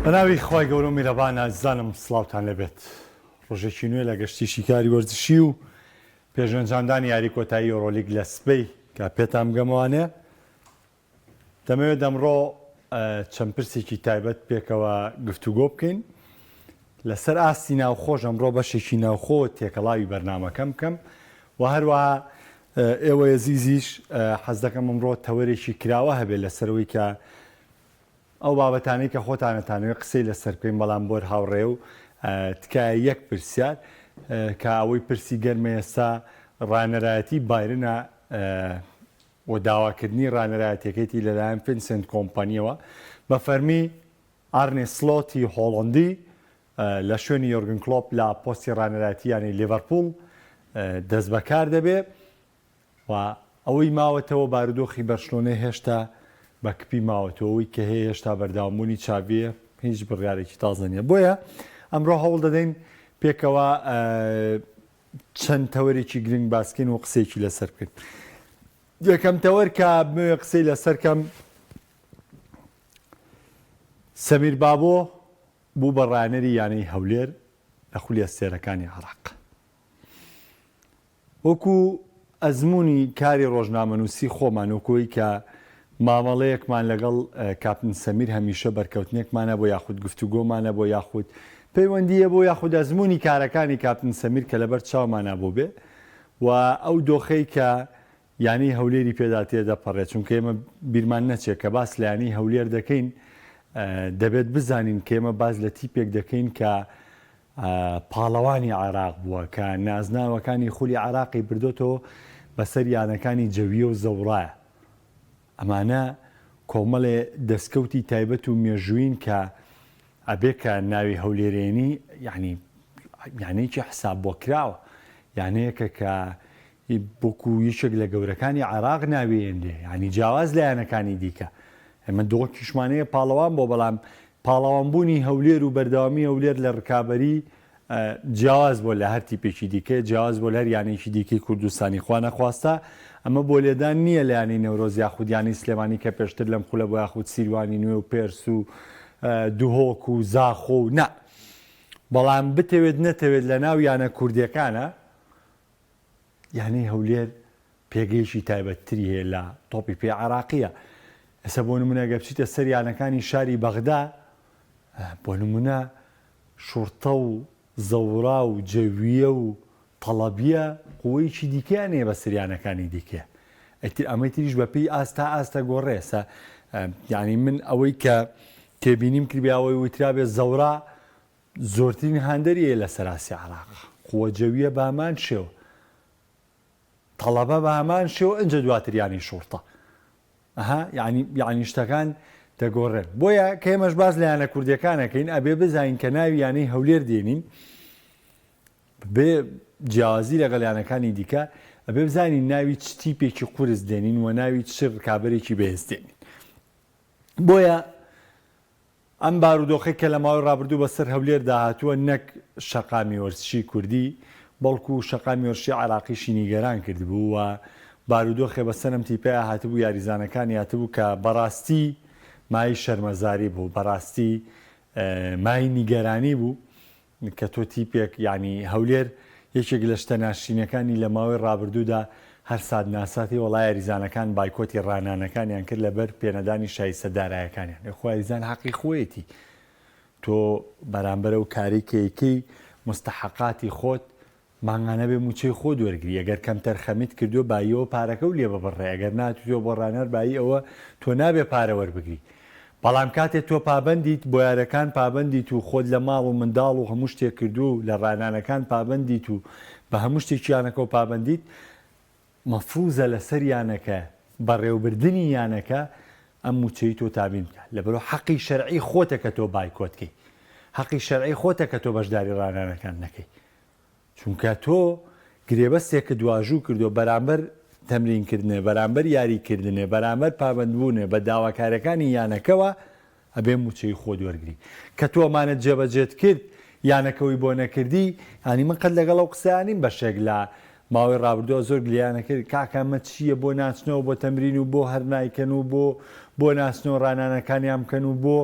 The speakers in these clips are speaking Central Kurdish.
بەناوی خوای گەورە و میرەبان ئازیزانم سڵاوتان لێبێت ڕۆژێکی نوێ لە گەشتی شیکاری وەرزشی و پێش ئەنجامدانی یاری کۆتایی یۆرۆلیگ لە سبەی کە پێتان بگەمەوانێ دەمەوێت ئەمڕۆ چەند پرسێکی تایبەت پێکەوە گفتوگۆ بکەین لەسەر ئاستی ناوخۆش ئەمڕۆ بەشێکی ناوخۆ تێکەڵاوی بەرنامەکەم بکەم و هەروەها ئێوە ئەزیزیش حەز دەکەم ئەمڕۆ تەوەرێکی کراوە هەبێت لەسەرەوەی کە ئەو بابەتانەی کە خۆتان ئەتانەوێت قسەی لەسەر بکەین بەڵام بۆر هاوڕێ و تکایە یەک پرسیار کە ئەوەی پرسی گەرمە ئێستا ڕانەرایەتی بایرنە و داواکردنی ڕانەرایەتیەکەیتی لەلایەن فینسنت کۆمپانیەوە بە فەرمی ئارنێ سلۆتی هۆڵندی لە شوێنی یۆرگن کلۆپ لە پۆستی ڕانەرایەتی یانەی لیڤەرپوڵ دەستبەکار دەبێ. و ئەوەی ماوەتەوە بارودۆخی بەرشلۆنەی هێشتا بە کپی ماوەتەوە، ئەوەی کە هەیە هێشتا بەردەوامبوونی چاڤییە، هیچ بڕیارێکی تازە نییە. بۆیە ئەمڕۆ هەوڵ دەدەین پێکەوە چەند تەوەرێکی گرنگ باسکەین و قسەیەکی لەسەر بکەین. یەکەم تەوەر کە بمەوێ قسەی لەسەر کەم سەمیر بابۆ بوو بە ڕانەری یانەی هەولێر لە خولی ئەستێرەکانی عێراق. وەکو ئەزموونی کاری ڕۆژنامەنووسی خۆمان وەکو ئەوەی کە مامەڵەیەکمان لەگەڵ کاپتن سەمیر هەمیشە بەرکەوتنێکمان هەبوو یاخود گفتوگۆمان هەبوو یاخود پەیوەندی هەبوو یاخود ئەزموونی کارەکانی کاپتن سەمیر کە لەبەر چاومانا بووبێ و ئەو دۆخەی کە یانەی هەولێری پێدا تێدەپەڕێت چونکە ئێمە بیرمان نەچێت کە باس لە یانەی هەولێر دەکەین دەبێت بزانین کە ئێمە باس لە تیپێک دەکەین کە پاڵەوانی عێراق بووە کە نازناوەکانی خولی عێراقی بردۆتەوە بەسەر یانەکانی جەوییە و زەوڕایە. ئەمانە کۆمەڵێ دەستکەوتی تایبەت و مێژوویین کە ئەبێ کە ناوی هەولێرێنی یانی یانەیەکی حساب بۆ کراوە یانەیەکە کە وەکو یەکێک لە گەورەکانی عێراق ناوی ئێنرێ یانی جیاواز لە یانەکانی دیکە ئێمە دۆکیشمان هەیە پاڵەوان بۆ بەڵام پاڵەوانبوونی هەولێر و بەردەوامی هەولێر لە رکابەری جیاواز بۆ لە هەر تیپێکی دیکە جیاواز بۆ لە هەر یانەیەکی دیکەی کوردستانی خوانەخواستە ئەمە بۆ لێدان نییە لە یانەی نەورۆز یاخود یانەی سلێمانی کە پێشتر لەم خولە بۆ یاخود سیروانی نوێ و پێرس و دهۆک و زاخۆ و نا بەڵام بتەوێت نەتەوێت لە ناو یانە کوردیەکانە یانەی هەولێر پێگەیەکی تایبەتتری هەیە لە تۆپی پێی عێراقییە. ئێستا بۆ نمونە گەر بچیتە سەر یانەکانی شاری بەغدا بۆ نمونە شوڕتە و زەورا و جەوییە و تەڵەبیە قوەیەکی دیکەیان هەیە بەسەر یانەکانی دیکە. ئیتر ئەمەی تریش بە پێی ئاست تا ئاست دەگۆڕێ. ئێستا یانی من ئەوەی کە تێبینیم کردبێ ئەوەی وترابێ زەورا زۆرترین هاندەری هەیە لە سەراسی عێراق. قوە جەوییە بە هەمان شێوە. تەڵەبە بە هەمان شێوە ئنجا دواتر یانەی شوڕتە. ئەها یانی یانی شتەکان دەگۆڕێن. بۆیە کە ئێمەش باس لە یانە کوردیەکان ئەکەین ئەبێ بزانین کە ناوی یانەی هەولێر دێنین بێ جیاوازی لەگەڵ یانەکانی دیکە ئەبێ بزانین ناوی چ تیپێکی قورس دێنین و ناوی چ ڕکابەرێکی بەهێز دێنین. بۆیە ئەم بارودۆخەی کە لە ماوەی ڕابردوو بەسەر هەولێردا هاتووە نەک شەقامی وەرزشی کوردی بەڵکو شەقامی وەرزشی عێراقیشی نیگەران کردبوو و بارودۆخێ بەسەر ئەم تیپەیا هاتبوو یاریزانەکانی هاتبوو کە بەڕاستی مایەی شەرمەزاری بوو بەڕاستی مایەی نیگەرانی بوو کە تۆ تیپێک یانی هەولێر یەکێک لە شتە ناشرینەکانی لە ماوەی ڕابردوودا هەر سات ناساتی وەڵا یاریزانەکان بایکۆتی ڕانانەکانیان کرد لەبەر پێنەدانی شایستە دارایەکانیان ئێ خۆ یاریزان حەقی خۆیەتی تۆ بەرامبەر ئەو کارەی کە ئەیکەی مستحەقاتی خۆت مانگانە بێ موچەی خۆت وەرگری ئەگەر کەمتەرخەمیت کردووە باییەوە پارەکەو لێ ببڕێ ئەگەر ناتوتوە بۆ ڕانەر بایی ئەوە تۆ نابێ پارە وەربگری بەڵام کاتێ تۆ پابەندیت بۆیارەکان پابەندیت و خۆت لە ماڵ و منداڵ و هەموو شتێک کردووە و لە ڕانانەکان پابەندیت و بە هەموو شتێکی یانەکەوە پابەندیت مەفروزە لەسەر یانەکە بەڕێوبردنی یانەکە ئەم موچەی تۆ تابین بکات لەبەرئەوە حەقی شەرعی خۆتە کە تۆ بایکۆت کەی حەقی شەرعی خۆتە کە تۆ بەشداری ڕانانەکان نەکەی چونکە تۆ گرێبەستێکت واژوو کردووە بەرامبەر تەمرین کردنێ بەرامبەر یاری کردنێ بەرامبەر پابەندبوونێ بە داواکاریەکانی یانەکەوە ئەبێ موچەی خۆت وەرگری کە تۆ ئەمانەت جێبەجێت کرد یانەکەوەی بۆ نەکردی یانی من قەت لەگەڵ ئەو قسەیان نیم بەشێک لە ماوەی ڕابردووە زۆر گلیانە کرد کاکە ئەمە چییە بۆ ناچنەوە بۆ تەمرین و بۆ هەر نایکەن و بۆ بۆ ناچنەوە ڕانانەکانیان بکەن و بۆ.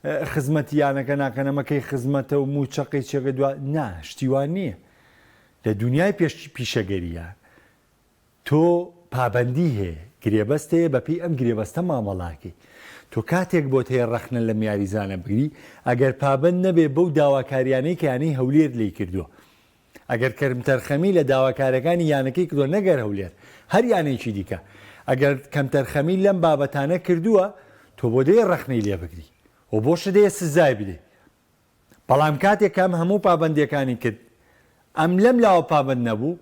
خزمەتی یانەکە ناکەن ئەمە کەی خزمەتە و مووچە قەی چێکە دوا نا شتی وا نییە لە دونیای پێش پیشەگەریە تۆ پابەندی هەیە گرێبەست هەیە بەپێی ئەم گرێبەستە مامەڵاکەی تۆ کاتێک بۆت هەیە ڕەخنە لەم یاریزانە بگری ئەگەر پابەند نەبێ بەو داواکاریانەی کە یانەی هەولێر لێی کردووە ئەگەر کەمتەرخەمی لە داواکاریەکانی یانەکەی کردووە نەگەر هەولێر هەر یانەیەکی دیکە ئەگەر کەمتەرخەمی لەم بابەتانە کردووە تۆ بۆ دەیە ڕەخنەی لێ بگری و بۆشت دەیە سزای بدەی بەڵام کاتێک کە ئەم هەموو پابەندیەکانی کرد ئەم لەم لاوە پابەند نەبوو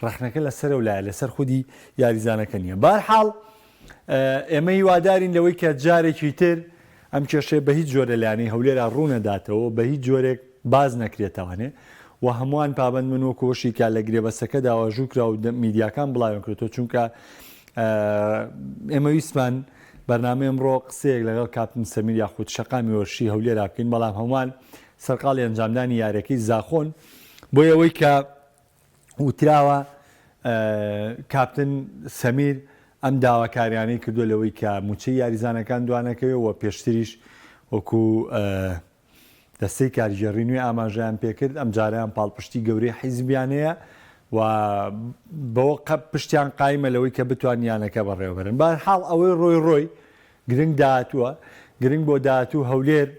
ڕەخنەکە لەسەر ئەو لایە لەسەر خودی یاریزانەکە نییە بارحاڵ ئێمە هیوادارین لەوەی کە جارێکی تر ئەم کێشەیە بە هیچ جۆرە لایەنەی هەولێرا ڕوونەداتەوە بە هیچ جۆرێک باز نەکرێتەوانێ و هەمووان پابند من وەکو وەشی کە لە گرێبەسەکەدا واژوو کرا و میدیاکان بڵاویان کردەوە چونکە ئێمە ویستمان بەرنامەی ئەمڕۆ قسەیەک لەگەڵ کاپتن سەمیر یاخود شەقامی وەرشی هەولێرا بکەین بەڵام هەمووان سەرقاڵی ئەنجامدانی یاریەکەی زاخۆن بۆ ئەوەی کە وتراوە کاپتن سەمیر ئەم داواکاریانەی کردووە لەوەی کە مووچەی یاریزانەکان دوانەکەوێ و پێشتریش وەکو دەستەی کارگێڕی نوێ ئاماژەیان پێکرد ئەمجارەیان پاڵپشتی گەورەی حیزبیان هەیە و بەوە پشتیان قایمە لەوەی کە بتوان یانەکە بەڕێوەبەرن. بەهەرحاڵ ئەوەی ڕۆی ڕۆی گرنگ داهاتووە، گرنگ بۆ داهاتوو هەولێر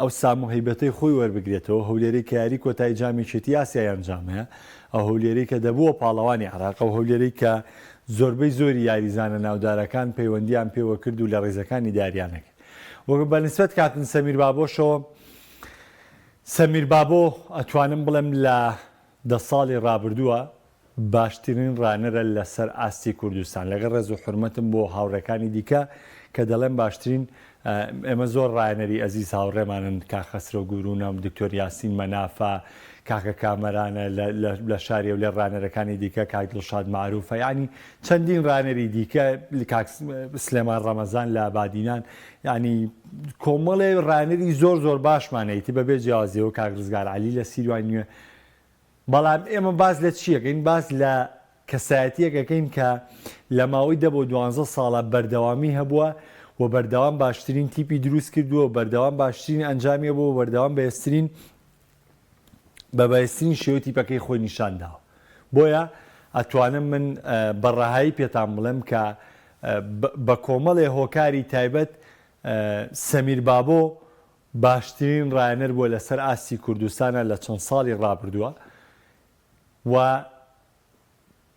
ئەو سام و هەیبەتەی خۆی وەربگرێتەوە، هەولێرەی کە یاری کۆتایی جامی یەکێتی ئاسیای ئەنجامەیە، ئەو هەولێرەی کە دەبووە پاڵەوانی عێراق، ئەو هەولێرەی کە زۆربەی زۆری یاریزانە ناودارەکان پەیوەندییان پێوە کرد و لە ڕیزەکانی داریان نەکرد. وە بە نسبەت کاپتن سەمیر بابۆشەوە، سەمیر بابۆ ئەتوانم بڵێم لە دە ساڵی ڕابردووە باشترین ڕانەرە لەسەر ئاستی کوردستان لەگەڵ ڕێز و حورمەتم بۆ هاوڕێکانی دیکە کە دەڵێم باشترین ئێمە زۆر ڕایەنەری ئەزیز هاوڕێمانن کاک خەسرەو گورونە دکتۆر یاسین مەنافە کاکە کامەرانە لە شاری هەولێر ڕانەرەکانی دیکە کاک دڵشاد مەعروفە یانی چەندین ڕانەری دیکە کاک سلێمان ڕەمەزان لە بادینان یانی کۆمەڵێ ڕانەری زۆر زۆر باشمان هەیە بەبێ جیاوازیەوە کاک ڕزگار عەلی لە سیروان نوێ بەڵام ئێمە باس لە چی ئەکەین؟ باس لە کەسایەتییەک ئەکەین کە لە ماوەی دە بۆ دوانزە ساڵە بەردەوامی هەبووە و بەردەوام باشترین تیپی دروست کردووە و بەردەوام باشترین ئەنجامی هەبووە و بەردەوام بەهێزترین بە بەهێزترین شێوە تیپەکەی خۆی نیشان داوە. بۆیە ئەتوانم من بە ڕەهایی پێتان بڵێم کە بە کۆمەڵێ هۆکاری تایبەت سەمیر بابۆ باشترین ڕایەنەر بووە لەسەر ئاستی کوردستانا لە چەند ساڵی ڕابردووە و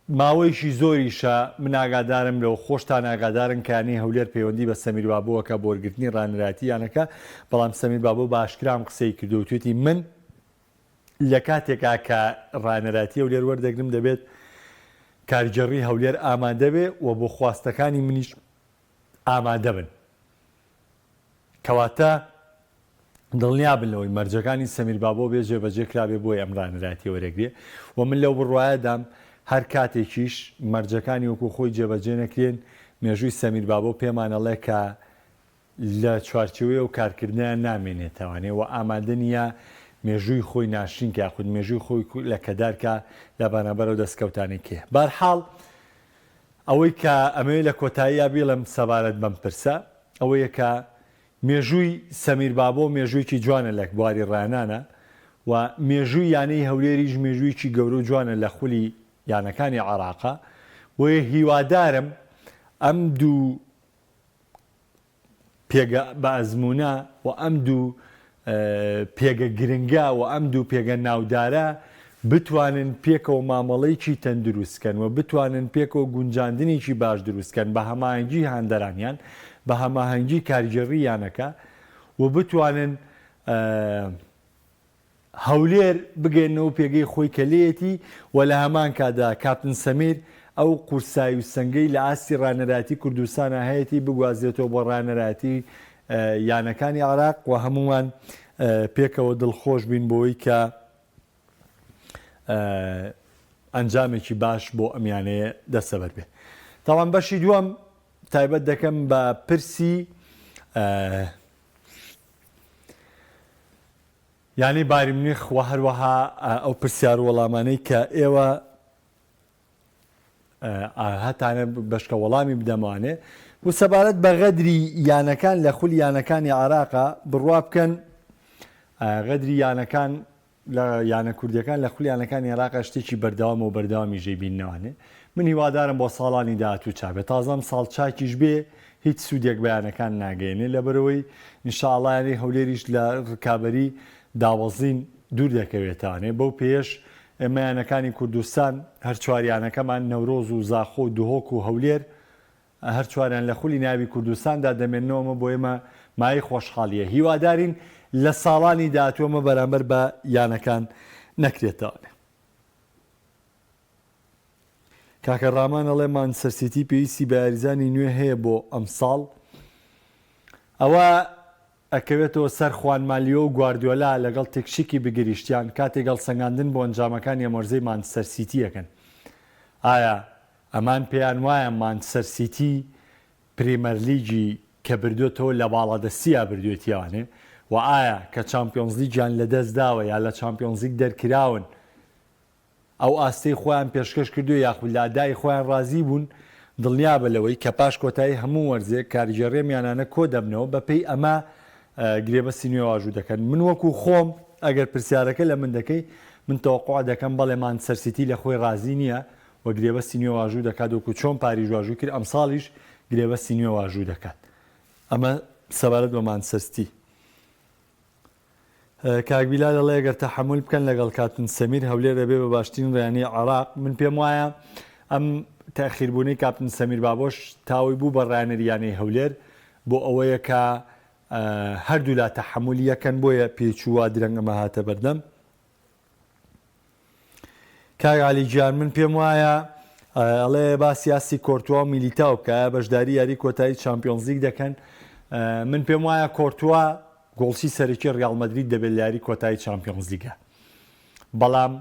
ماوەیەکی زۆریشە من ئاگادارم لەوە خۆشتان ئاگادارن کە یانەی هەولێر پەیوەندی بە سەمیر بابۆوە کە بۆ وەرگرتنی ڕانەرایەتی یانەکە بەڵام سەمیر بابۆ بە ئاشکرا ئەم قسەی کردووە وتوێتی من لە کاتێکا کە ڕانەرایەتی هەولێر وەردەگرم دەبێت کارگێڕی هەولێر ئامادەبێ و بۆ خواستەکانی منیش ئامادەبن. کەواتە دڵنیابن لەوەی مەرجەکانی سەمیر بابۆ بێ جێبەجێ کرابێ بۆیە ئەم ڕانەرایەتیە وەرەگرێ و من لەو بڕوایەدام هەر کاتێکیش مەرجەکانی وەکو خۆی جێبەجێ نەکرێن مێژووی سەمیر بابۆ پێمان ئەڵێ کە لە چوارچێوەی ئەو کارکردنەیان نامێنێتەوانێ و ئامادە نییە مێژووی خۆی ناشرین کە یاخود مێژووی خۆی لەکەدار کا لە بەرامبەر ئەو دەستکەوتانەی کێ بارحاڵ ئەوەی کە ئەمەوێ لە کۆتاییا بیڵێم سەبارەت بەم پرسە ئەوەیە کە مێژووی سەمیر بابۆ مێژوویەکی جوانە لە بواری ڕانانە و مێژووی یانەی هەولێریش مێژوویەکی گەورە و جوانە لە خولی یانەکانی عێراقا بۆیە هیوادارم ئەم دوو پێگە بە ئەزموونە و ئەم دوو پێگە گرنگە و ئەم دوو پێگە ناودارە بتوانن پێکەوە مامەڵەیەکی تەندروست کەن و بتوانن پێکەوە گونجاندنێکی باش دروست کەن بە هەماهەنگی هاندەرانیان بە هەماهەنگی کارگێڕی یانەکە و بتوانن هەولێر بگەیەننەوە پێگەی خۆی کە لێیەتی و لە هەمان کاتدا کاپتن سەمیر ئەو قورسایی و سەنگەی لە ئاستی ڕانەرایەتی کوردستانا هەیەتی بگوازرێتەوە بۆ ڕانەرایەتی یانەکانی عێراق و هەموومان پێکەوە دڵخۆش بین بۆی کە ئەنجامێکی باش بۆ ئەم یانەیە دەستەبەر بێ. تاوان بەشی دووەم تایبەت دەکەم بە پرسی یانەی بایرن میونخ و هەروەها ئەو پرسیار و وەڵامانەی کە ئێوە هەتانە بەشکە وەڵامی بدەمانێ. و سەبارەت بە غەدری یانەکان لە خولی یانەکانی عێراقا بڕوا بکەن غەدری یانەکان لە یانە کوردیەکان لە خولی یانەکانی عێراقا شتێکی بەردەوامە و بەردەوامیش دەیبیننەوانێ. من هیوادارم بۆ ساڵانی داهاتوو چاک بێت. تازە ئەمساڵ چاکیش بێ هیچ سوودێک بە یانەکان ناگەیەنێ لەبەرئەوەی ان شاء اللە یانەی هەولێریش لە رکابەری دابەزین دوور دەکەوێتەوانێ. بەو پێیەش ئێمە یانەکانی کوردستان هەر چوار یانەکەمان نەورۆز و زاخۆ و دهۆک و هەولێر هەر چواریان لە خولی نایابی کوردستاندا دەمێننەوە، ئەمە بۆ ئێمە مایەی خۆشحاڵییە، هیوادارین لە ساڵانی داهاتوو ئەمە بەرامبەر بە یانەکان نەکرێتەوە. کاکە ڕامان ئەڵێ مانچستەر سیتی پێویستی بە یاریزانی نوێ هەیە بۆ ئەمساڵ، ئەوە ئەکەوێتەوە سەر خوان مالیۆ و گواردیۆلا لەگەڵ تکشیکی بگریشتیان کاتێک هەڵسەنگاندن بۆ ئەنجامەکانی ئەم وەرزەی مانچستەر سیتی ئەکەن. ئایا ئەمان پێیان وایە مانچستەر سیتی پریمەرلیگی کە بردۆتەوە لە باڵادەستیا بردوێتیانێ و ئایا کە چامپیۆنزلیگیان لەدەست داوە یا لە چامپیۆنزلیگ دەرکراون ئەو ئاستەی خۆیان پێشکەش کردووە یاخود لە ئەدای خۆیان ڕازی بوون، دڵنیابە لەوەی کە پاش کۆتایی هەموو وەرزێک کارگێڕی ئەم یانانە کۆدەبنەوە بەپێی ئەمە گرێبەستی نوێ واژوو دەکەن. من وەکو خۆم ئەگەر پرسیارەکە لە من دەکەی من تەوەقوع دەکەم بەڵێ مانچستەر سیتی لە خۆی ڕازی نییە و گرێبەستی نوێ واژوو دەکات وەکو چۆن پاریش واژووی کرد ئەمساڵیش گرێبەستی نوێ واژوو دەکات. ئەمە سەبارەت بە مانچستەر سیتی. کاک بیلال ئەڵێ گەر تەحەمول بکەن لەگەڵ کاپتن سەمیر هەولێر ئەبێ بە باشترین ڕیانەی عێراق من پێم وایە ئەم تەئخیر بوونەی کاپتن سەمیر بابۆش تاوەی بوو بە ڕانەری یانەی هەولێر بۆ ئەوەیە کە هەردوولا تەحەمولی یەکەن بۆیە پێچوو وا درەنگ ئەمە هاتە بەردەم کاک عەلی گیان من پێم وایە ئەڵێ باسی ئاستی کۆرتوا و میلیتاو بکە ئایا بەشداری یاری کۆتایی چامپیۆنزلیگ دەکەن من پێم وایە کۆرتوا گۆڵچی سەرەکی ڕیاڵ مەدرید دەبێت لە یاری کۆتایی چامپیۆنزلیگە بەڵام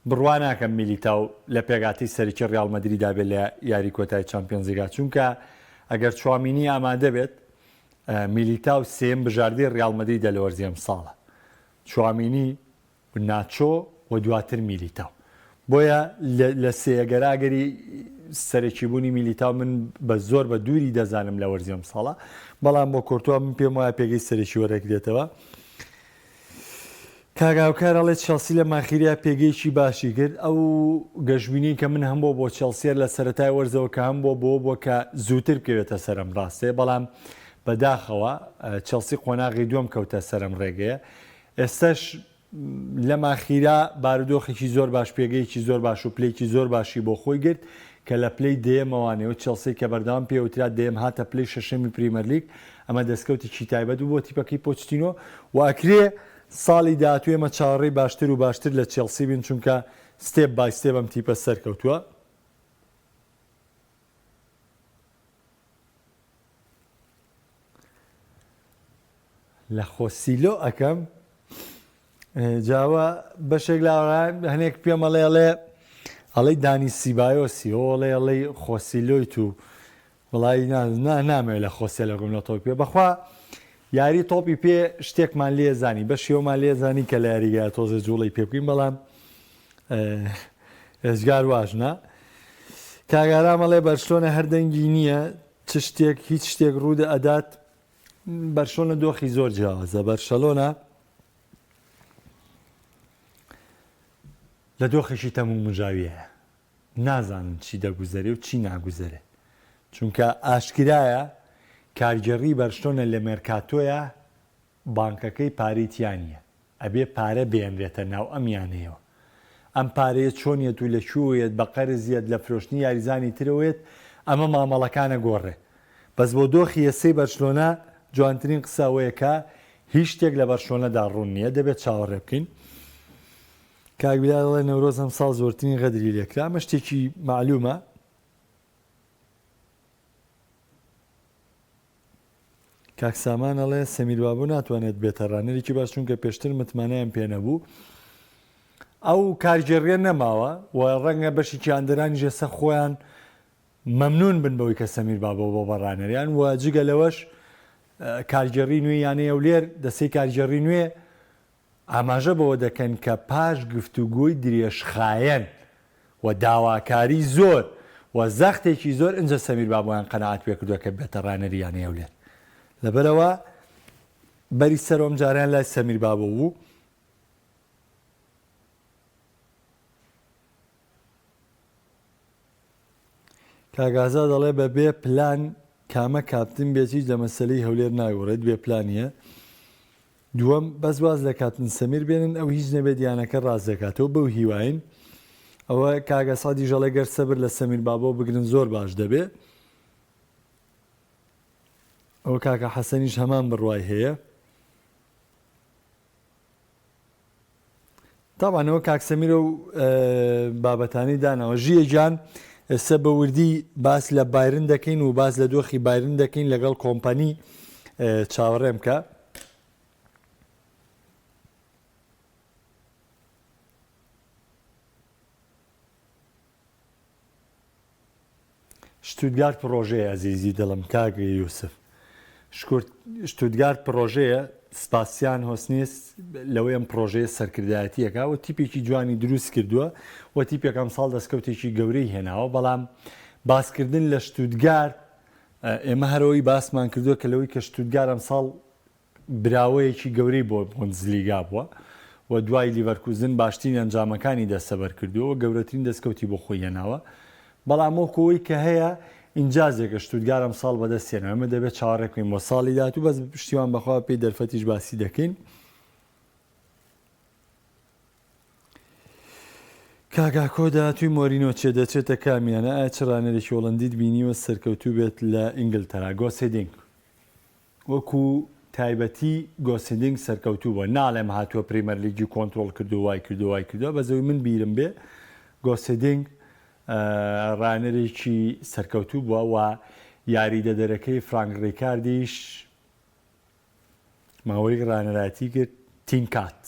بڕوا ناکەم میلیتاو لە پێگاتی سەرەکی ڕیاڵ مەدریدا بێت لە یاری کۆتایی چامپیۆنزلیگا چونکە ئەگەر چوامینی ئامادە بێت میلیتاو سێم بژاردەی ڕیاڵ مەدریدە لە وەرزی ئەمساڵە چوامینی و ناچۆ و دواتر میلیتاو. بۆیە لە سێیەگەرا ئەگەری سەرەکی بوونی میلیتاو من بە زۆر بە دووری دەزانم لە وەرزی ئەمساڵا، بەڵام بۆ کۆرتوا من پێم وایە پێگەی سەرەکی وەرەگرێتەوە. کاک هاوکار ئەڵێ چێڵسی لە ماخیریا پێگەیەکی باشی کرد، ئەو گەشبینیەی کە من هەمبووە بۆ چێڵسی هەر لە سەرەتای وەرزەوە کە هەمبووە بۆ بووە کە زووتر بکەوێتە سەر ئەم ڕاستەیە، بەڵام بەداخەوە چێڵسی قۆناغی دووەم کەوتە سەر ئەم ڕێگەیە. ئێستەش لە ماخیرا بارودۆخێکی زۆر باش پێگەیەکی زۆر باش و پلەیەکی زۆر باشی بۆ خۆی گرت کە لە پلەی دەیەمەوانێ و چێڵسی کە بەردەوام پێوترا دەیەم هاتە پلەی شەشەمی پریمەرلیگ ئەمە دەستکەوتێکی تایبەت بوو بۆ تیپەکەی پۆچتینۆ و ئەکرێ ساڵی داهاتوو ئێمە چاوەڕێی باشتر و باشتر لە چێڵسی بین چونکە step by step ئەم تیپە سەرکەوتووە. لە خۆسیلۆ ئەکەم جاوە بەشێک لە هەنێک پێمەڵێ ئەڵێ ئەڵێ دانی سیبایۆسی ئەڵێ ئەڵێ خۆسیلۆیت و وڵی نامەوێت لە خۆسێلەکەم لە تۆپی پێ بەخوا یاری تۆپی پێ شتێکمان لێ زانی بە شێوەمان لێ زانی کە لە یاریگا تۆزێ جوڵی پێ بکەین بەڵام ئێجگار واش نا کاگارام ئەڵێ بەرشلۆنە هەر دەنگی نییە چ شتێک هیچ شتێک ڕوودە ئەدات بەرشلۆنە دۆخی زۆر جیاوازە بەرشەلۆنە لە دۆخێکی تەمومژاویە نازانن چی دەگوزەرێ و چی ناگوزەرێ چونکە ئاشکرایە کارگێڕی بەرشلۆنە لە مێرکاتۆیە بانکەکەی پارەی تیا نییە، ئەبێ پارە بێنرێتە ناو ئەم یانەیەوە. ئەم پارەیە چۆن یەت و لە کوێوە یەت، بە قەرز یەت، لە فرۆشتنی یاریزانی ترەوە یەت، ئەمە مامەڵەکانە گۆڕێ. بەس بۆ دۆخی ئێستەی بەرشلۆنە جوانترین قسە ئەوەیە کە هیچ شتێک لە بەرشلۆنەدا ڕوون نییە، دەبێت چاوەڕێ بکەین. کاک بیلال ئەڵێ نەورۆز ئەمساڵ زۆرترین غەدری لێکرا، ئەمە شتێکی مەعلومە. کاک سامان ئەڵێ سەمیر بابۆ ناتوانێت بێتە ڕانەرێکی باش چونکە پێشتر متمانەیان پێ نەبوو ئەو کارگێڕیە نەماوە و ڕەنگە بەشێکی هاندەرانیش ئێستا خۆیان مەمنون بن بەوەی کە سەمیر بابۆ بۆ بە ڕانەریان و جگە لەوەش کارگێڕی نوێی یانەی هەولێر دەستەی کارگێڕی نوێ ئاماژە بەوە دەکەن کە پاش گفتوگۆی درێژخایەن و داواکاری زۆر و زەختێکی زۆر ئنجا سەمیر بابۆیان قەناعەت پێکردووە کە بێتە ڕانەری یانەی هەولێر لەبەرئەوە بەری سەرۆ ئەم جارەیان لای سەمیر بابۆ بوو. کاک ئازاد ئەڵێ بە بێ پلان کامە کاپتن بێت هیچ لە مەسەلەی هەولێر ناگۆڕێت بێ پلانیە دووەم بەس واز لە کاپتن سەمیر بێنن ئەو هیچ نەبێت یانەکە ڕاست دەکاتەوە بەو هیواین ئەوە کاک ئەسعەدیش ئەڵێ گەر سەبر لە سەمیر بابۆ بگرن زۆر باش دەبێ ئەوە کاکە حەسەنیش هەمان بڕوای هەیە تابان ئەوە کاک سەمیرە و بابەتانی داناوە ژیە گیان ئێستا بە وردی باس لە بایرن دەکەین و باس لە دۆخی بایرن دەکەین لەگەڵ کۆمپانی چاوەڕێم کە. شتوتگارت پڕۆژەیە ئەزیزی دڵم کاک یوسف شتوتگارت پڕۆژەیە سپاسیان هۆسنیس لەوەی ئەم پڕۆژەیە سەرکردایەتیەکە و تیپێکی جوانی دروست کردووە و تیپێک ئەمساڵ دەستکەوتێکی گەورەی هێناوە بەڵام باسکردن لە شتوتگارت ئێمە هەرەوەی باسمان کردووە کە لەوەی کە شتوتگار ئەمساڵ براوەیەکی گەورەی بۆ بۆندسلیگا بووە و دوای لیڤەرکوزن باشترین ئەنجامەکانی دەستەبەر کردووە و گەورەترین دەستکەوتی بۆ خۆی هێناوە، بەڵام وەکو ئەوەی کە هەیە ئینجازێکە شتوتگار ئەمساڵ بەدەست هێناوە، ئێمە دەبێت چاوەڕێ بکەین بۆ ساڵی داهاتوو، بەس پشتیوان بەخوا بەپێی دەرفەتیش باسی دەکەین. کاک ئاکۆ داهاتووی مۆرینۆ چیە دەچێتە کام یانە ئایا چ ڕانەرێکی هۆڵەندیت بینیوە سەرکەوتوو بێت لە ئینگلتەرا گۆسێدینگ وەکو تایبەتی گۆسیدینگ سەرکەوتوو بووە، ناڵێم هاتووە پریمەرلیگی کۆنترۆڵ کردووە وای کردووە وای کردووە، بەس ئەوەی من بیرم بێ گۆسیدینگ ڕانەرێکی سەرکەوتوو بووە و یاریدەدەرەکەی فرانک ڕیکاردیش ماوەیەک ڕانەرایەتی کرد تینکات.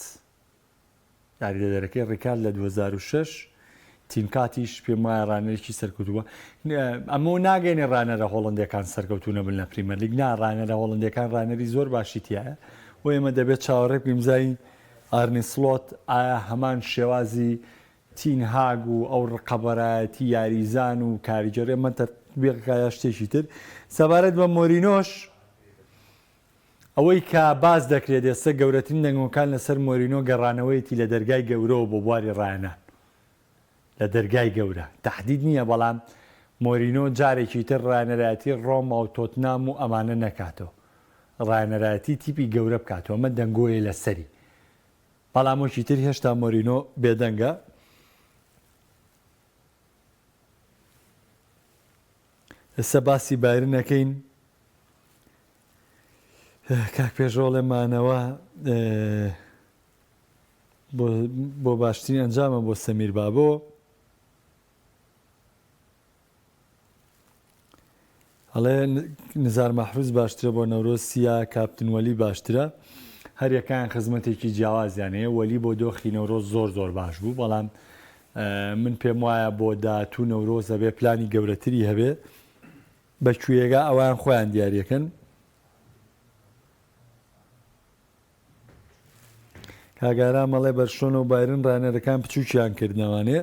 یاریدەدەرەکەی ڕیکارد لە 2006 تین کاتیش پێم وایە ڕانەرێکی سەرکەوتوو بووە ئەمە ناگەینێ ڕانەرە هۆڵندەکان سەرکەوتوو نەبن لە پریمەرلیگ نا ڕانەرە هۆڵندەکان ڕانەری زۆر باشی تایە و ئێمە دەبێت چاوەڕێ بکەین بزانین ئارنی سلۆت ئایا هەمان شێوازی تین هاگ و ئەو ڕقەبەرایەتی یاریزان و کاریگەری ئەمە تەطبیق یا شتێکی تر سەبارەت بە مۆرینۆش ئەوەی کە باس دەکرێت ئێستا گەورەترین دەنگۆکان لەسەر مۆرینۆ گەڕانەوەیەتی لە دەرگای گەورەوە بۆ بواری ڕاهێنان لە دەرگای گەورە تەحدید نییە بەڵام مۆرینۆ جارێکی تر ڕاهێنەرایەتی ڕۆما و تۆتنام و ئەمانە نەکاتەوە ڕاهێنەرایەتی تیپی گەورە بکاتەوە ئەمە دەنگۆیە لەسەری بەڵام وەکی تر هێشتا مۆرینۆ بێدەنگە. ئێستا باسی بایرن ئەکەین کاک پێشڕەو مانەوە بۆ باشترین ئەنجامە بۆ سەمیر بابۆ. ئەڵێ نزار مەحروز باشترە بۆ نەورۆز سیا کاپتن وەلی باشترە هەریەکان خزمەتێکی جیاوازیان هەیە وەلی بۆ دۆخی نەورۆز زۆر زۆر باش بوو بەڵام من پێم وایە بۆ داهاتوو نەورۆز ئەبێ پلانی گەورەتری هەبێ بە کوێگا ئەوان خۆیان دیارەکەن کاک ئارام ئەڵێ بەرشلۆنە و بایرن ڕانەرەکان بچووکیان کردنەوانێ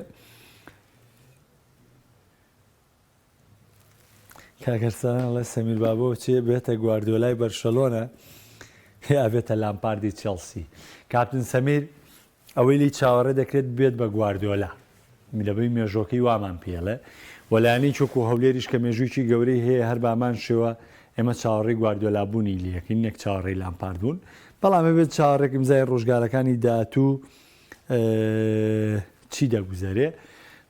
کاک ئەرسلان ئەڵێ سەمیر بابۆ چێ بێتە گواردیۆلای بەرشەلۆنە یا بێتە لامپاردی چێڵسی کاپتن سەمیر ئەوەی لێی چاوەڕێ دەکرێت ببێت بە گواردیۆلا لەبەی مێژۆکەی وامان پێڵێ و لایەنێکی وەکو هەولێریش کە مێژوویەکی گەورەی هەیە هەر بامان شێوە ئێمە چاوەڕێی گواردیۆلا بوونی لەکەین نەک چاوەڕێی لامپارد بوون بەڵام ئەبێت چاوەڕێک ئیمزای ڕۆژگارەکانی داهاتوو چی دەگوزەرێ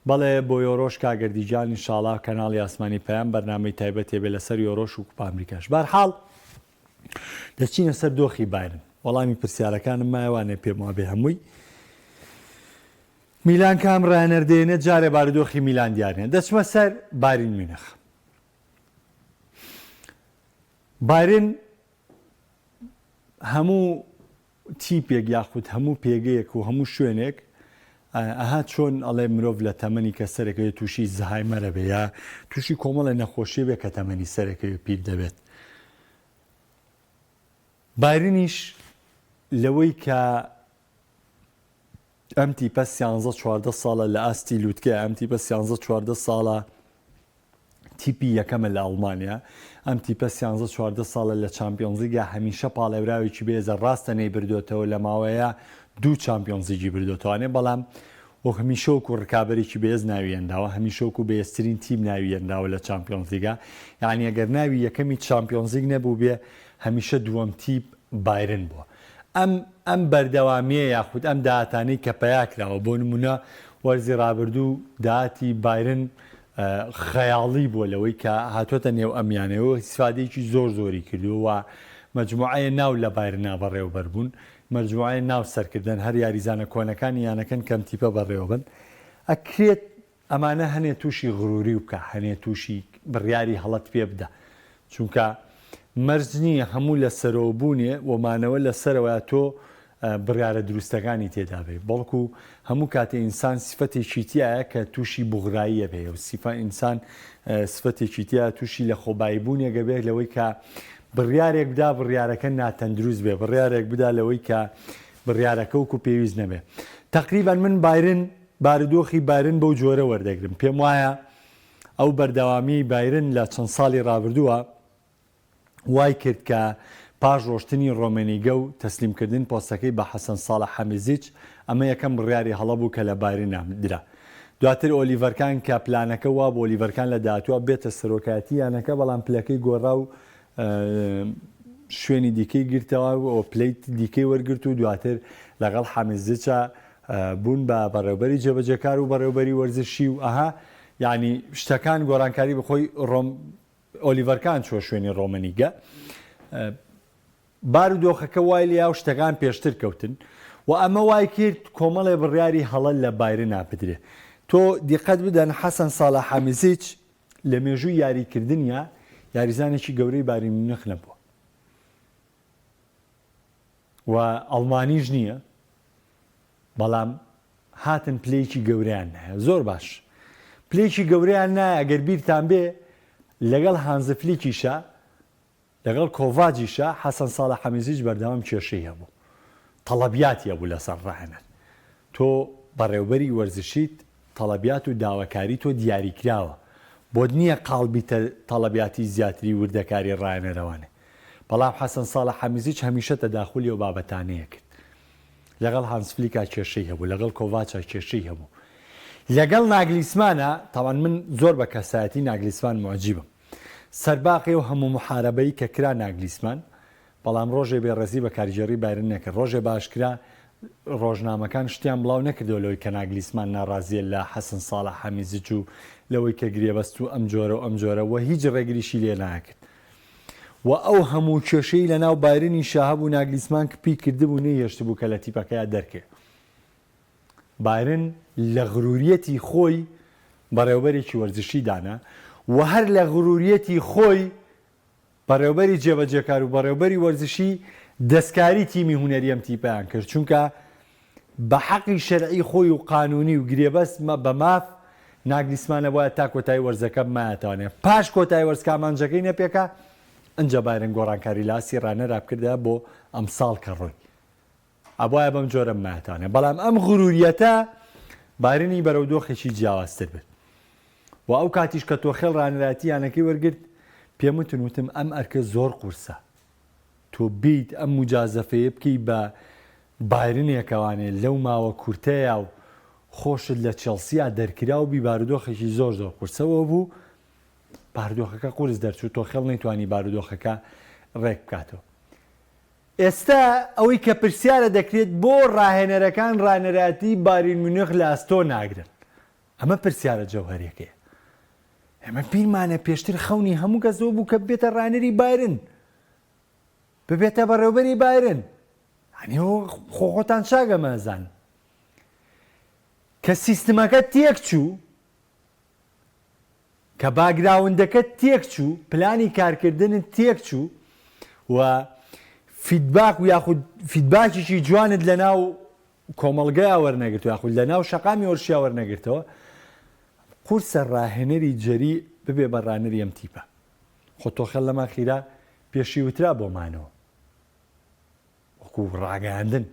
بەڵێ بۆ یۆرۆش کاگەردی گیان ئینشاڵا کەناڵی ئاسمانی پەیام بەرنامەی تایبەتێ بێ لەسەر یۆرۆش و کوپا ئەمریکاش بارحاڵ دەچینە سەر دۆخی بایرن وەڵامی پرسیارەکانم مایە وانێ پێم وابێ هەمووی میلان کام ڕانەر دێنێت جارێ بارودۆخی میلان دیار نیە دەچمە سەر بایرن میونخ بایرن هەموو تیپێک یاخود هەموو پێگەیەک و هەموو شوێنێک ئەها چۆن ئەڵێ مرۆڤ لە تەمەنی کە سەرەکەوێت تووشی زهایمەرە بێ یا تووشی کۆمەڵێ نەخۆشیە بێ کە تەمەنی سەرەکەوێ پیر دەبێت بایرنیش لەوەی کە ئەم تیپە سیانزە 14 ساڵە لە ئاستی لووتکە ئەم تیپە سیانزە 14 ساڵە. تیپی یەکەمە لە ئەڵمانیا، ئەم تیپە سیانزە 14 ساڵە لە چامپیۆنزلیگا هەمیشە پاڵێوراوێکی بەهێزە، ڕاستە نەیبردۆتەوە لە ماوەیە دوو چامپیۆنزلیگی بردۆتەوانێ بەڵام وەک هەمیشە وەکو ڕکابەرێکی بەهێز ناوی هێنراوە، هەمیشە وەکو بەهێزترین تیپ ناوی هێنراوە لە چامپیۆنزلیگا، یانی ئەگەر ناوی یەکەمی چامپیۆنزلیگ نەبووبێ هەمیشە دووەم تیپ بایرن بووە. ئەم ئەم بەردەوامییە یاخود ئەم داهاتانەی کە پەیا کراوە بۆ نموونە وەرزی ڕابردوو داهاتی بایرن خەیاڵی بووە لەوەی کە هاتووەتە نێو ئەم یانەیەوە ئیسفادەیەکی زۆر زۆری کردووە و مەجموعەیە ناو لە بایرنا بەڕێوەبەر بوون مەجموعەیە ناو سەرکردەن هەر یاریزانە کۆنەکانی یانەکەن کەم تیپە بەڕێوەبن ئەکرێت ئەمانە هەنێ تووشی غروری بکا هەنێ تووشی بڕیاری هەڵەت پێ بدا چونکە مەرج نییە هەموو لە سەرەوە بوونێ و مانەوە لە سەرەوە تۆ بڕیارە دروستەکانی تێدا بێ بەڵکو هەموو کاتێ ئینسان سفەتێکی تایە کە تووشی بوغراییە بێ و سیفە ئینسان سفەتێکی تیا تووشی لە خۆبایی بوونێگە بێت لەوەی کە بڕیارێک بدا بڕیارەکە ناتەندروست بێ بڕیارێک بدا لەوەی کە بڕیارەکە وەکو پێویست نەبێ تەقریبەن من بایرن بارودۆخی بایرن بەو جۆرە وەردەگرم پێم وایە ئەو بەردەوامیەی بایرن لە چەند ساڵی ڕابردووە وای کرد کە پاش ڕۆشتنی ڕۆمێنیگە و تەسلیمکردن پۆستەکەی بە حەسەن ساڵح حەمیزیچ، ئەمە یەکەم بڕیاری هەڵە بوو کە لە بایرن درا. دواتر ئۆلیڤەر کان کە پلانەکە وابوو ئۆلیڤەر کان لە داهاتووە بێتە سەرۆکایەتی یانەکە، بەڵام پلەکەی گۆڕا و شوێنی دیکەی گرتەوە و پلەی دیکەی وەرگرت و دواتر لەگەڵ حەمیزیچا بوون بە بەڕێوبەری جێبەجێکار و بەڕێوبەری وەرزشی و ئەها یانی شتەکان گۆڕانکاری بەخۆی ڕۆم ئۆلیڤەر کان چووە شوێنی ڕۆمەنیگە. بارودۆخەکە وای لێیا و شتەکان پێشتر کەوتن و ئەمە وای کرد کۆمەڵێ بڕیاری هەڵە لە بایرنا بدرێ. تۆ دیقەت بدەن حەسەن ساڵح حەمیزیچ لە مێژووی یاریکردنیا یاریزانێکی گەورەی بایرن میونخ نەبووە و ئەڵمانیش نییە بەڵام هاتن پلەیەکی گەورەیان نایە زۆر باش پلەیەکی گەورەیان نایە ئەگەر بیرتان بێ لەگەڵ هانزە فلیکیشا لەگەڵ کۆڤاجیشا حەسەن ساڵح حەمیزیش بەردەوام کێشەی هەبوو تەڵەبیاتی هەبوو لەسەر ڕاهێنەر تۆ بەڕێوبەری وەرزشیت تەڵەبیات و داواکاری تۆ دیاریکراوە بۆت نییە قاڵ بیتە تەڵەبیاتی زیاتری وردەکاری ڕاهێنەرەوانێ بەڵام حەسەن ساڵح حەمیزیچ هەمیشە تەداخولی ئەو بابەتانەیە کرد لەگەڵ هانس فلیکا کێشەی هەبوو، لەگەڵ کۆڤاچا کێشەی هەبوو، لەگەڵ ناگلیسمانا، تەبعەن من زۆر بە کەسایەتی ناگلیسمان موعجیبم، سەرباقی ئەو هەموو موحارەبەی کە کرا ناگلیسمان، بەڵام ڕۆژێ بێڕێزی بە کارگێڕی بایرن نەکرد، ڕۆژێ بە ئاشکرا ڕۆژنامەکان شتیان بڵاو نەکردەوە لەوەی کە ناگلیسمان ناڕازییە لە حەسەن ساڵح حەمیزج و لەوەی کە گرێبەست و ئەم جۆرە و ئەم جۆرە و هیچ ڕێگریشی لێ ناکرد. و ئەو هەموو کێشەی لە ناو بایرنیشا هەبوو ناگلیسمان کپی کردبوو نەیهێشتبوو کە لە تیپەکەیا دەرکێ. بایرن لە غروریەتی خۆی بەڕێوبەرێکی وەرزشی دانا و هەر لە غروریەتی خۆی بەڕێوبەری جێبەجێکار و بەڕێوبەری وەرزشی دەستکاری تیمی هونەری ئەم تیپەیان کرد چونکە بە حەقی شەرعی خۆی و قانونی و گرێبەست بە ماف ناگلیسمان ئەبوایە تا کۆتایی وەرزەکە بمایەتەوانێ پاش کۆتایی وەرز کە ئامانجەکەی نەپێکا ئنجا بایرن گۆڕانکاری لە ئاستی ڕانەرا بکردایە بۆ ئەمساڵ کە ڕۆی ئەبوایە بەم جۆرە بمایەتەوانێ بەڵام ئەم غروریەتە بایرنی بەرەو دۆخێکی جیاوازتر برد و ئەو کاتیش کە تۆخێڵ ڕانەرایەتی یانەکەی وەرگرت پێم وتن وتم ئەم ئەرکە زۆر قورسە تۆ بێیت ئەم موجازەفەیە بکەی بە بایرنێکەوانێ لەو ماوە کورتەیا و خۆشت لە چێڵسیا دەرکراو بی بارودۆخێکی زۆر زۆر قورسەوە بوو بارودۆخەکە قورس دەرچوو تۆخێڵ نەیتوانی بارودۆخەکە ڕێک بکاتەوە ئێستا ئەوەی کە پرسیارە دەکرێت بۆ ڕاهێنەرەکان ڕانەراتی بایرن میونخ لە ئەستۆ ناگرن ئەمە پرسیارە جەوهەریەکەیە ئێمە بیرمانە پێشتر خەونی هەموو کەس ئەوە بوو کە ببێتە ڕانەری بایرن ببێتە بەڕێوبەری بایرن یعنی خۆ خۆتان چاک ئەمە ئەزانن کە سیستمەکە تێک چوو کە باگراوندەکە تێک چوو پلانی کارکردنت تێک چوو و feedback و یاخود feedback ێکی جوانت لەناو کۆمەڵگەیا وەرنەگرتوە یاخود لەناو شەقامی وەرشیا وەرنەگرتەوە قورسە ڕاهێنەری جەری ببێ بە ڕانەری ئەم تیپە خۆ تۆخێل لەما خیرا پێشی وترا بۆ مانەوە وەکو ڕاگەیاندن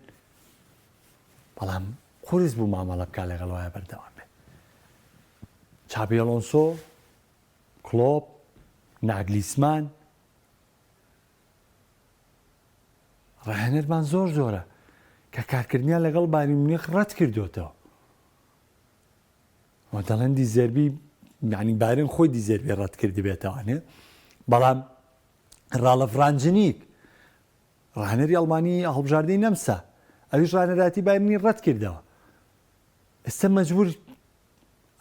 بەڵام قورس بوو مامەڵە بکا لەگەڵ وایە بەردەوام بێت چابی ئەلۆنسۆ. کڵۆپ، ناگلیسمان، ڕاهێنەرمان زۆر زۆرە کە کارکردنیان لەگەڵ بایرن میونخ ڕەت کردۆتەوە و دەڵێن دیزێربی یعنی بایرن خۆی دیزێربی ڕەت کردبێتەوانێ بەڵام ڕاڵف ڕانجنیک ڕاهێنەری ئەڵمانی هەڵبژاردەی نەمسا ئەویش ڕاهێنەرایەتی بایرنی ڕەت کردەوە ئێستا مەجبور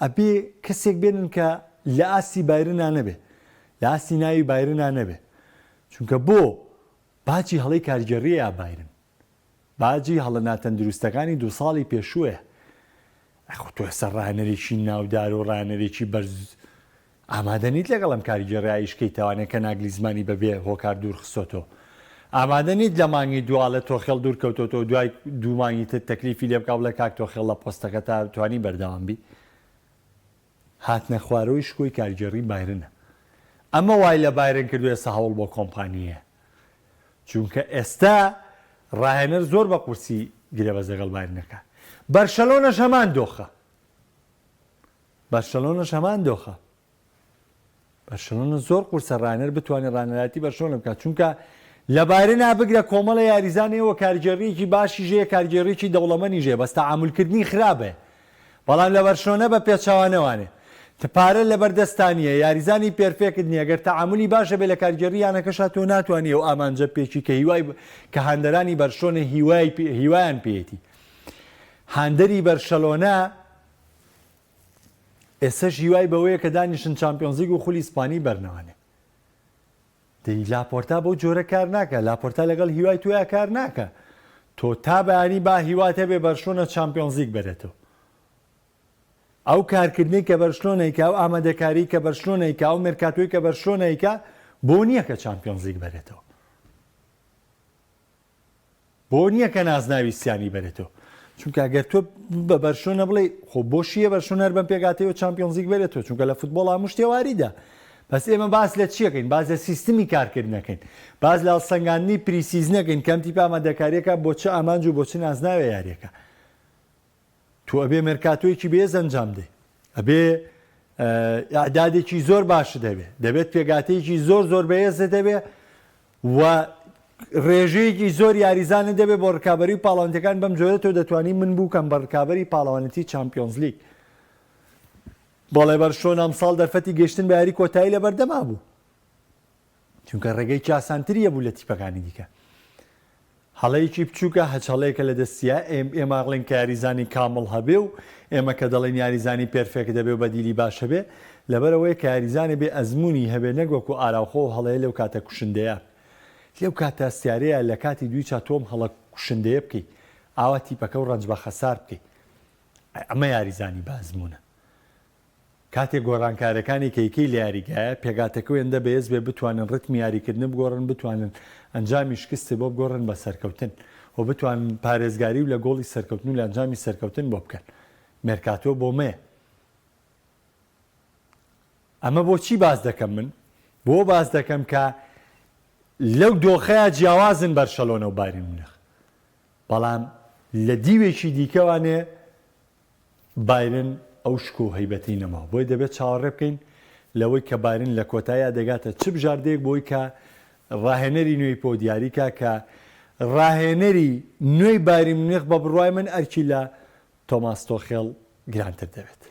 ئەبێ کەسێک بێنن کە لە ئاستی بایرنا نەبێ لە ئاستی ناوی بایرنا نەبێ چونکە بۆ باجی هەڵەی کارگێڕییە بایرن باجی هەڵە ناتەندروستەکانی دوو ساڵی پێشووەیە ئەخۆ تۆ ئێستا ڕاهێنەرێکی ناودار و ڕاهێنەرێکی بەرز ئامادە نیت لەگەڵ ئەم کارگێڕیا ئیش کەی تەوانێ کە ناگلیزمانی بەبێ هۆکار دوور خستۆتەوە ئامادە نیت لە مانگی دوا لە تۆخێڵ دوور کەوتۆتەوە دوای دوو مانگی تر تەکلیفی لێ بکا بڵێ کاک تۆخێڵ لە پۆستەکەتا توانی بەردەوام بی هاتنە خوارەوەی شکۆی کارگێڕی بایرنە ئەمە وای لە بایرن کردو ئێستا هەوڵ بۆ کۆمپانییە چونکە ئێستا ڕاهێنەر زۆر بە قورسی گرێبەست لەگەڵ بایرنەکە بەرشەلۆنەش هەمان دۆخە بەرشەلۆنەش هەمان دۆخە. بەرشەلۆنە زۆر قورسە ڕانەر بتوانێت ڕانەرایەتی بەرشەلۆنە بکات چونکە لە بایرنا بگرە کۆمەڵە یاریزان هەیە و کارگێڕیەکی باشیش هەیە کارگێڕیەکی دەوڵەمەنیش هەیە بەس تەعامولکردنی خراپە بەڵام لە بەرشلۆنە بە پێچەوانەوانێ پارە لەبەر دەستا نییە یاریزانی perfect نییە گەر تەعامولی باشە بێ لە کارگێڕی یانەکەشا تۆ ناتوانی ئەو ئامانجە پێکی کە هیوای کە هاندەرانی بەرشلۆنە هیوای هیوایان پێیەتی هاندەری بەرشەلۆنە ئێستەش هیوای بەوەیە کە دانیشن چامپیۆنزلیگ و خولی ئیسپانی بەرنەوانێ. دەی لاپۆرتا بەو جۆرە کار ناکە، لاپۆرتا لەگەڵ هیوای تۆیا کار ناکە. تۆ تا بەیانی با هیوات هەبێ بەرشلۆنە چامپیۆنزلیگ بەرێتەوە. ئەو کارکردنەی کە بەرشلۆنە ئەیکا، ئەو ئامادەکاریی کە بەرشلۆنە ئەیکا، ئەو مێرکاتۆی کە بەرشلۆنە ئەیکا بۆ نییە کە چامپیۆنزلیگ بەرێتەوە. بۆ نییە کە نازناوی سیانی بەرێتەوە چونکە گەر تۆ بە بەرشۆنە بڵێ خۆ بۆشیە بەرشۆنە هەر بەم پێکاتەوە چامپیۆنزلیگ بەرێتەوە چونکە لە فوتبۆڵ هەموو شتێ واریدە بەس ئێمە باس لە چیەکەین باس لە سیستمی کارکردنەکەین باس لە هەڵسەنگاندنی pre-season ەکەین کەم تیپ ئامادەکاریەکە بۆ چ ئامانج و بۆ چ نازناوێ یاریەکە تۆ ئەبێ مێرکاتۆیەکی بەهێز ئەنجام دەی ئەبێ ئەعدادێکی زۆر باشت هەبێ دەبێت پێگاتەیەکی زۆر زۆر بەهێزت هەبێ و ڕێژەیەکی زۆر یاریزانت دەبێت بۆ ڕکابەری و پاڵەوانەتەکان بەم جۆرە تۆ دەتوانی من بووکەم بە ڕکابەری پاڵەوانەتی چامپیۆنزلیگ بەڵێ بەرشلۆنە ئەمساڵ دەرفەتی گەشتن بە یاری کۆتایی لە بەردەما بوو چونکە ڕێگەیەکی ئاسانتری هەبوو لە تیپەکانی دیکە. هەڵەیەکی بچووکە هەچ هەڵەیەکە لە دەستیە ئێمە ئەڵێن کە یاریزانی کامڵ هەبێ و ئێمە کە دەڵێن یاریزانی perfect دەبێ و بەدیلی باش هەبێ لەبەر ئەوەیە کە یاریزانێ بێ ئەزموونی هەبێ نەک وەکو ئاراوخۆ و هەڵەیە لەو کاتە کوشندەیە لەو کاتە هەستیارەیە لە کاتی دوویچا تۆم هەڵە کوشندەیە بکەی ئاوا تیپەکە و ڕەنج بە خەسار بکەی ئەمە یاریزانی بە ئەزموونە. کاتێک گۆڕانکارەکانی کەیکەی لە یاریگایە، پێکهاتەکە وێندە بەهێز بێت بتوانن ڕتمی یاریکردن بگۆڕن، بتوانن ئەنجامی شکست بۆ بگۆڕن بە سەرکەوتن و بتوانن پارێزگاری و لە گۆڵی سەرکەوتن و لە ئەنجامی سەرکەوتن بۆ بکەن. مێرکاتۆ بۆمەیە. ئەمە بۆچی باس دەکەم من؟ بۆ باس دەکەم کە لەو دۆخەیا جیاوازن بەرشەلۆنە و بایرن مونخ. بەڵام لە دیوێکی دیکەوانێ بایرن ئەو شکۆ و هەیبەتەی نەماوە، بۆیە دەبێت چاوەڕێ بکەین لەوەی کە بایرن لە کۆتاییا دەگاتە چ بژاردەیەک بۆی کە راهێنەری نوێی پۆ دیاریکا کە راهێنەری نوێی بایرن میونخ بە بڕوای من ئەرکی لە تۆماس تۆخێڵ گرانتر دەبێت.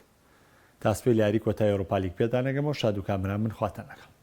تا سبەی لە یاری کۆتایی ئەوروپالیگ پێتان ئەگەمەوە شاد و کامەران بن خواتان لەگەڵ.